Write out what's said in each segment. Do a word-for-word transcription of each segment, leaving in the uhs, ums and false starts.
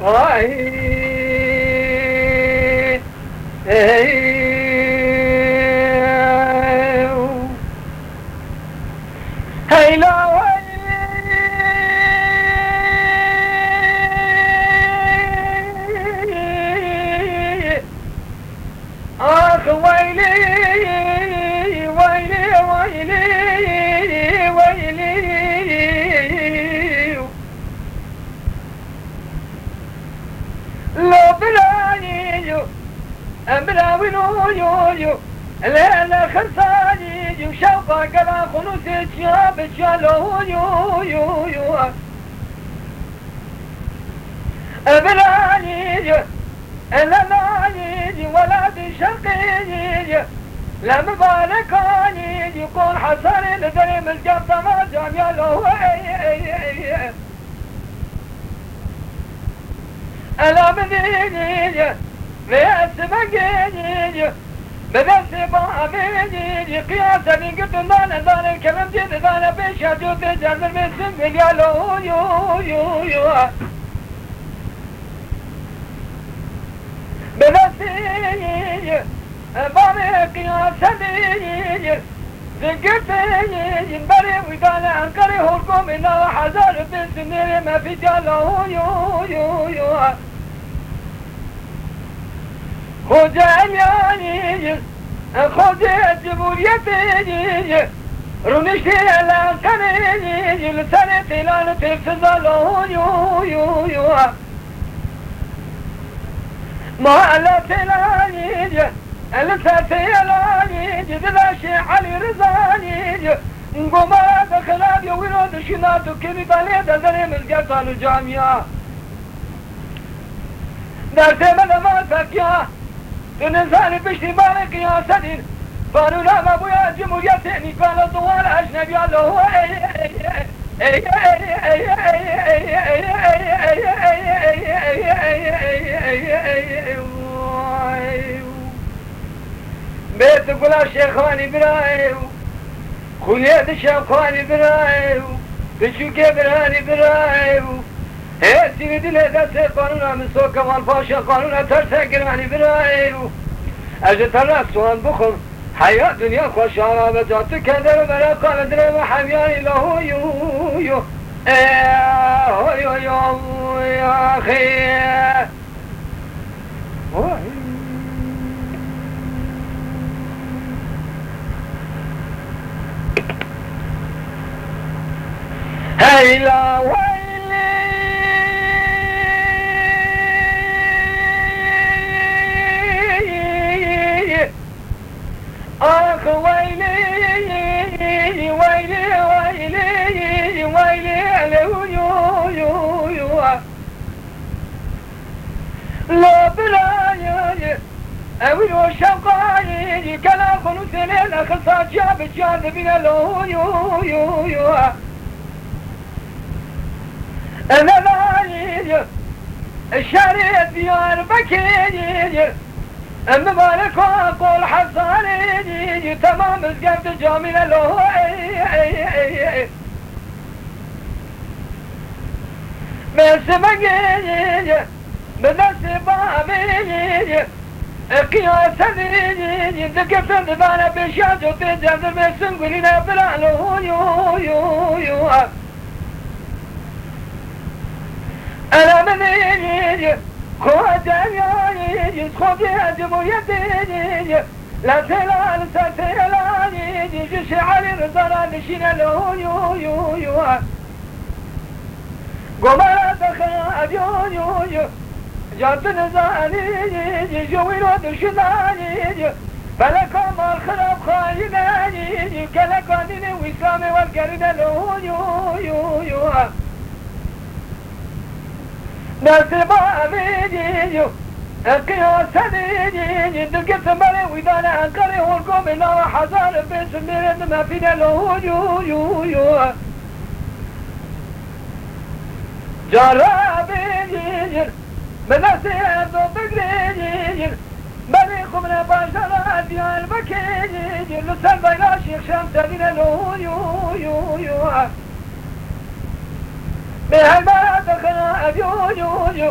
Vay, ey, hey la vay. Ax weylî, weylî, weylî, weylî. Lo birayî yo, em bira wî lo yo yo. Lê le xirsanî yo, şewqa gela xunûsê çiya bi çiya lo yo yo yo. Evilanî, enelanî, welatî şerqî, le mibarekanî, qol hesarê li derê mizgefta me camiya lo, ey, ey, ey, ey. Ela min dî, vê esmegê, bi destê bavê, qiyasedî girtin dane, dane kerem cê didane pêşa cotê cendirmê singilya lo, yo, yo, yo. Bi destê bavê qiyasedî, digirtê berê wî dane Enqerê horkomê nava hezar pênc sinêrê me fîtya la ho yo, yo, yo. Xoce Elyayî, Xocê Cumhuriyetê, rûniştê Enqerê, li serê têlan têrsiza la ho yo, yo, yo. Ma ele têlayî, ele ser têlayî, didaşê Elî Rizayî, goma de xirab yo wîro dişina tu kirî dalê de derê mizgeftan û camiya. Derdê me de mal fekiya, tu nizanî piştî barê qiyasedîn, qanûna me bûya cumhuriyetê nîkana duwar ecnebiya lo, ey, ey, ey. Bê tu gula şêxanî birayê û xuliyê di şevxanî birayê û biçûkê biranî birayê û hêsî wî dilê destê qanûna min soke wan paşa qanûna terse giranî birayê û ez ji te re siwan bixwim. Heya dinya xweşa be, ca tu keder û bereqa li dilê me hemyanî la ho yo yo. Ê ho yo yo, axê. Oy. Hey la weylî. Ax weylî, weylî, weylî, weylî, elê hu yu, yu, yu. Lo birayê, ew ro şewqayî, kela xwe nûsênê nexisa çiya bi çiya dibîne lo hu yu, yu, yu. Enelayî, şerê Diyarbekirê, Em mibarek o qol hesarê, temam mizgeft camî le lo, ey, ey, ey, ey. Mesimegê, bi destê bavê, qiyasedî, digirtin didane pêşiya cotê cendirmê singulîne bira lo, yo, yo, yo. Elemedê, Xoceyê, Xocê Cumhuriyetê, la têla, li ser têla, ji şiarê rizana dişîne lo, yo, yo, yo. Gomara dixira, yo, yo, yo. Can tu nizanî, ji wî ro dişinanî, feleka mal xirab xayînenî, keleka dînê û Îslamê welgerîne lo, yo, yo, yo. Destê bavê yo, qiyasedê, digirtin berê wî dane Enqerê horkomê nava hezar pênc sed mêrê di mefîne lo, yo, yo, yo. Cara bêjin, bi destê Erdo bigirîn, berê xwe bine bajara Diyarbekirê, li ser bayra Şêx Şemsedîne lo, yo, yo, yo. Bê heybara dixina ev yo, yo, yo.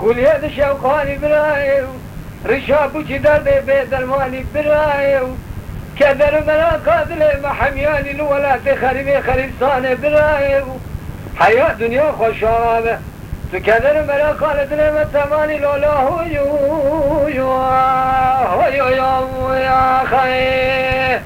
Xûliyê di şewqanî birayê û rişa bûçî derdê bê dermanî birayê û keder û meraka dilê me hemyanî li welatê xerîbê xerîbsanê birayê û heya dinya xweşa be. Tu keder û meraka li dilê me temanî lola hoy û hoy û hoy û ya xeyê.